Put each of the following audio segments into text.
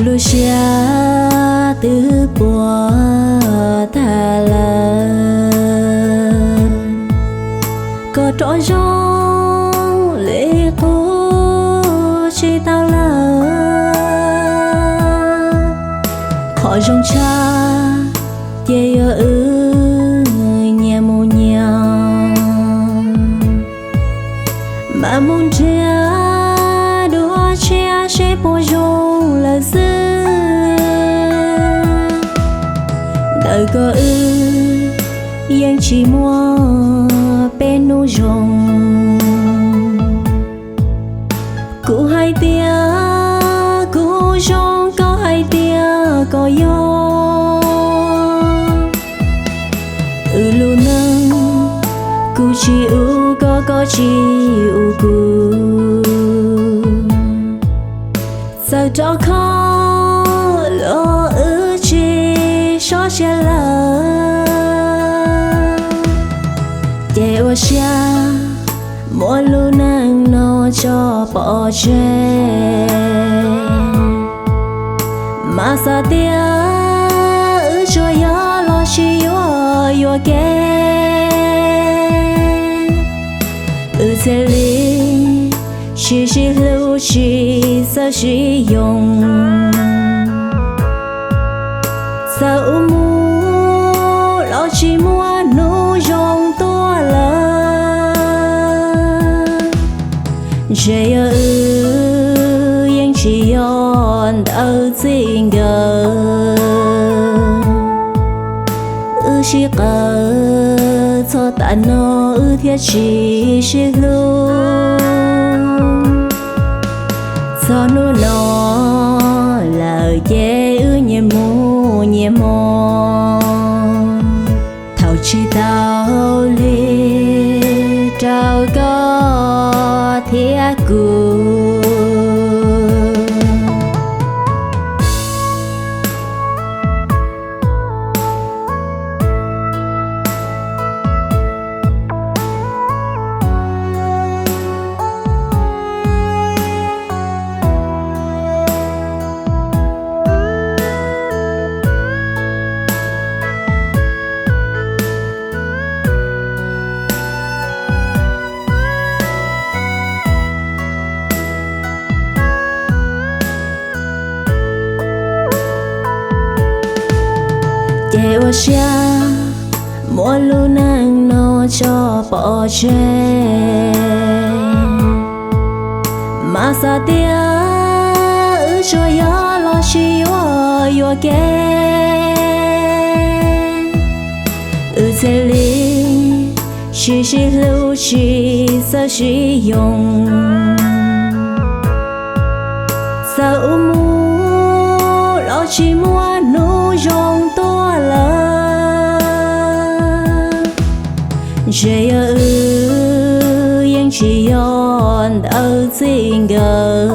Lub siab twb puas tag lawm, koj rov zoo li qub tsis tau lawm. Qhov zoo tshaj ces yog wb nyias mus nyias, mam mus nrhiav dua tshiab seb puas zoo lawm xwb. Ntawm koj wb yeej tsis muaj peb hnub zoo. Kuv hais tias kuv zoo, koj hais tias koj yog. Wb lub neej kuv tsis ua koj, koj tsis ua kuv. Txawm rau kho los wb tsis sov siab lawm, ces ua siab muab lub neej no tso pov tseg. Mas xav tias wb tsuas yog los sis yuav yuam kev, wb thiaj li sib sib hlub, tsis txawj sib yoo. Txawm wb mus los tsis muaj hnub zoo tuaj lawm, ntshe yog wb yeej tsis yog ntawd txij nkawm. Wb sib qawm txog tam no wb thiaj tsis sib hlub. Txog hnub no lawm ces wb nyias mus nyias hmo, thaum tsis tau li rau koj thiab kuv. Ces ua siab muab lub neej no tso pov tseg. Mas xav tias wb tsuas yog los sis yuav yuam kev, wb thiaj li sib sib hlub, tsis txawj sib yoo. Txawm wb mus los tsis muaj hnub zoo tuaj lawm, ntshe yog wb yeej tsis yog ntawd txij nkawm.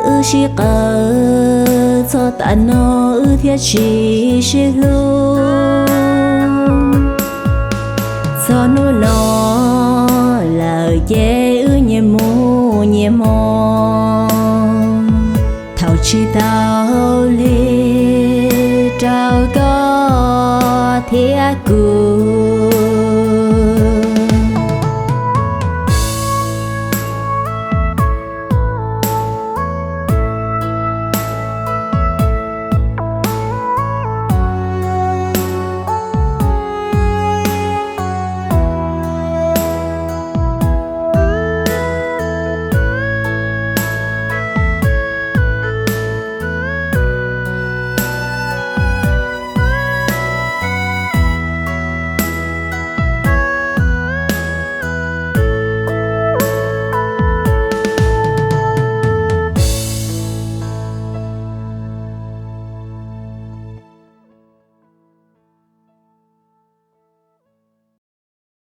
Wb sib qawm txog tam no wb thiaj tsis sib hlub. Txog hnub no lawm ces wb nyias mus nyias hmo, thaum tsis tau li rau koj thiab kuv.